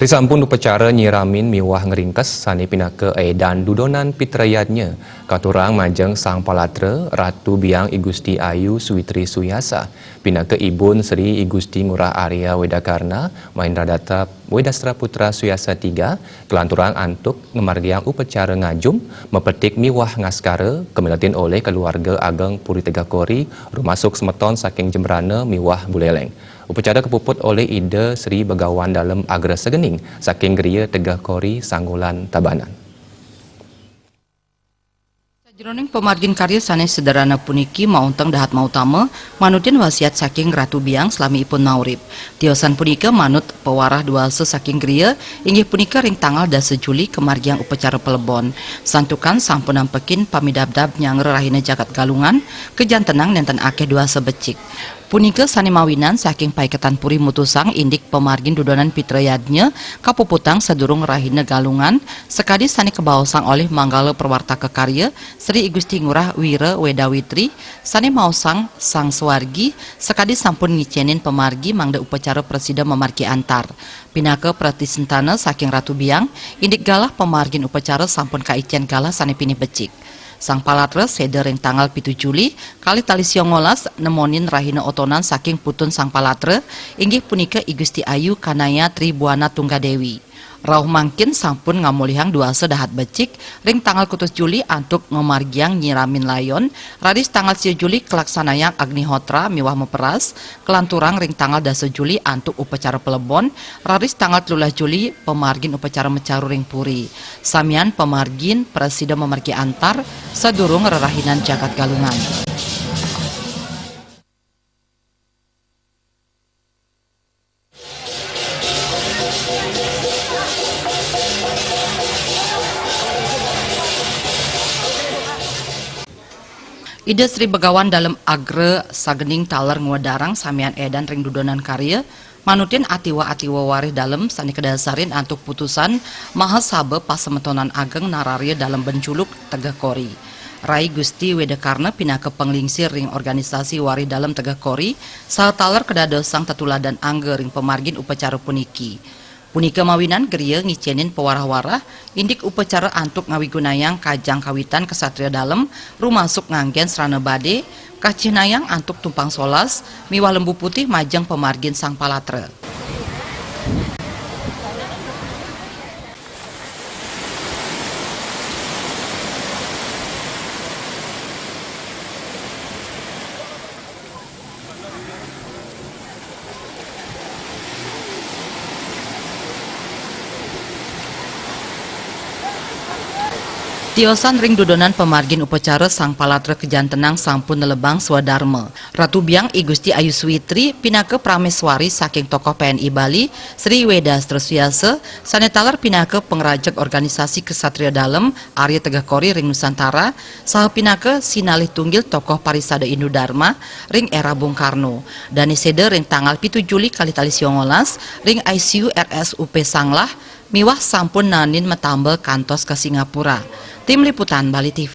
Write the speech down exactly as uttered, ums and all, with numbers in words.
Sampun upacara nyiramin miwah ngringkes sane pinaka edan dudonan pitrayadnya, katurang majeng Sang Palatra Ratu Biang I Gusti Ayu Switri Suyasa, pinaka ibun Sri I Gusti Ngurah Arya Wedakarna Mahendra Data Wedastra Putra Suyasa tiga, kelanturang antuk ngamargiang upacara ngajum, mepetik miwah ngaskara, kamiletin olih keluarga ageng Puri Tegakori, rumasuk semeton saking Jembrana miwah Buleleng. Upacara kapuput olih Ida Sri Begawan Dalem Agra Segening saking Griya Tegakori Sanggulan Tabanan. Sajeroning pamargin karya sane sederhana puniki maunteng dahat mautama, manutin wasiat saking Ratu Biang salami ipun maurip. Tiosan punika manut pawarah duasa saking griya, inggih punika ring tanggal dasa Juli kamargiang upacara palebon. Santukan sampun nampekin pamidabdab nyanggra rahina jagat Galungan, kajantenang nenten akeh duasa becik. Punika sane mawinan saking paiketan puri mutusang indik pamargin dudonan pitrayadnya kapuputang sadurung rahina Galungan, sakadi sane kabaosang olih manggala prawartaka karya Sri I Gusti Ngurah Wira Wedawitri, sane maosang Sang Swargi, sakadi sampun ngicenin pamargi mangda upacara prasida mamargi antar. Pinaka pratisentana saking Ratu Biang, indik galah pamargin upacara sampun kaicen galah sane pinih becik. Sang Palatra seda ring tanggal pitu Juli, kalih tali siongolas, nemonin rahina otonan saking putun Sang Palatra, inggih punika I Gusti Ayu Kanaya Tribuana Tunggadewi. Rauh mangkin sampun ngamolihang duasa dahat becik ring tanggal kutus Juli antuk ngamargiang nyiramin layon, raris tanggal sia Juli kalaksanayang Agnihotra miwah maperas, kalanturang ring tanggal dasa Juli antuk upacara palebon, raris tanggal telulas Juli pamargin upacara macaru ring puri. Samian pamargin prasida mamargi antar sadurung rerahinan jagat Galungan. Ida Sri Begawan Dalem Agra Sagening taler ngwedarang samian edan ring dudonan karya, manutin atiwa-atiwa warih dalem sane kadasarin antuk putusan Mahasaba Pasemetonan Ageng Nararya Dalem Benculuk Tegeh Kori. Rai Gusti Wedakarna pinaka panglingsir ring organisasi warih dalem Tegeh Kori, saha taler kadadosang tetuladan angga ring pamargin upacara puniki. Punika mawinan griya ngicenin pawarah-warah indik upacara antuk ngawigunayang kajang kawitan ksatria dalem, rumasuk nganggen srana bade, kacihnayang antuk tumpang solas miwah lembu putih majeng pamargin Sang Palatra. Tiosan ring dudonan pamargin upacara Sang Palatra kajantenang sampun nelebang swadarma. Ratu Biang I Gusti Ayu Switri pinaka prameswari saking tokoh P N I Bali, Sri Weda Stres Suyasa, sane taler pinaka pangrajeg organisasi ksatria dalem Arya Tegeh Kori ring Nusantara, saha pinaka sinalih tunggil tokoh parisada Hindu Dharma ring era Bung Karno. Dane seda ring tanggal pitu Juli kalih tali siongolas ring I C U R S U P Sanglah miwah sampun naenin matambel kantos ka Singapura. Tim Liputan Bali T V.